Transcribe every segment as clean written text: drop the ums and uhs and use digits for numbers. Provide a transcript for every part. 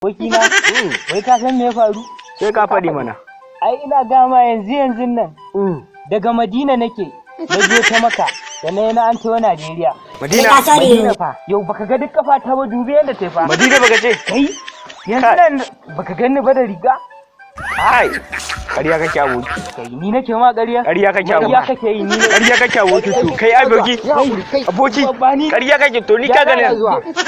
Abokina, wai ka san me ya faru? Sai ka faɗi mana. Ai ina gama yanzu yanzu nan. Daga Madina nake, na je ta Maka, sannan na an tawo Najeriya. Madina. Madina fa, yau baka ga duk kafa ta ba, dubi yadda ta fa. Madina baka ce? Kai, yanzu nan baka ganni ba da riga? Ai, ƙarya kake, aboki. Kai, ni nake ma ƙarya? Ƙarya kake, aboki. Ƙarya kake yi, ni ne. Ƙarya kake, aboki. To kai, aboki. Aboki, ƙarya kake. To ni ka gane.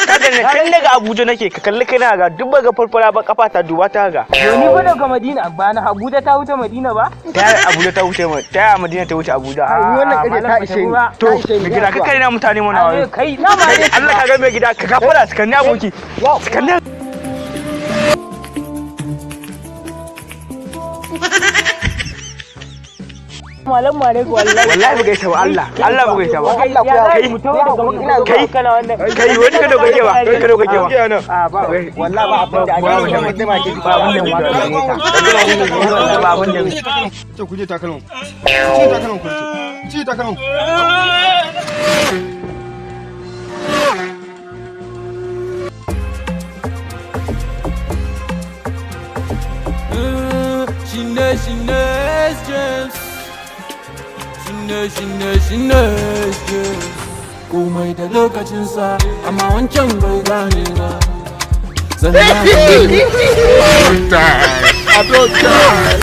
Ka gane tun daga Abuja nake, ka kalli kana ga duk baga farfara ba, kafa ta, duba ta ga. Yo, ni ba daga Madina ba, na Abuja ta wuce Madina ba? Ta yaya Abuja ta wuce, ta yaya Madina ta wuce Abuja? Ai wannan ƙarya ta ishe ni. To, mai gida, ka kare na mutane mana wayo. Kai, na ma Kai, Allah ka ga mai gida, ka gafara su kanni, aboki. Su kanni. Malam Malik, wallahi. Wallahi bugai ta ba, Allah. Allah bugai ta ba. Allah ku ya mu tawo daga Maka Kai. kana wannan. Kai, wani ka dogoge ba, kai ka dogoge ba. Wallahi ba abin da ake yi. Ba abin da muke. Ba abin da muke. Ce ku je takalman. Ce takalman ku ce. Ce takalman. She knows James. She knows, she knows, she knows James. Komai da lokacinsa, amma wancan bai gane ba. Sannan I don't die.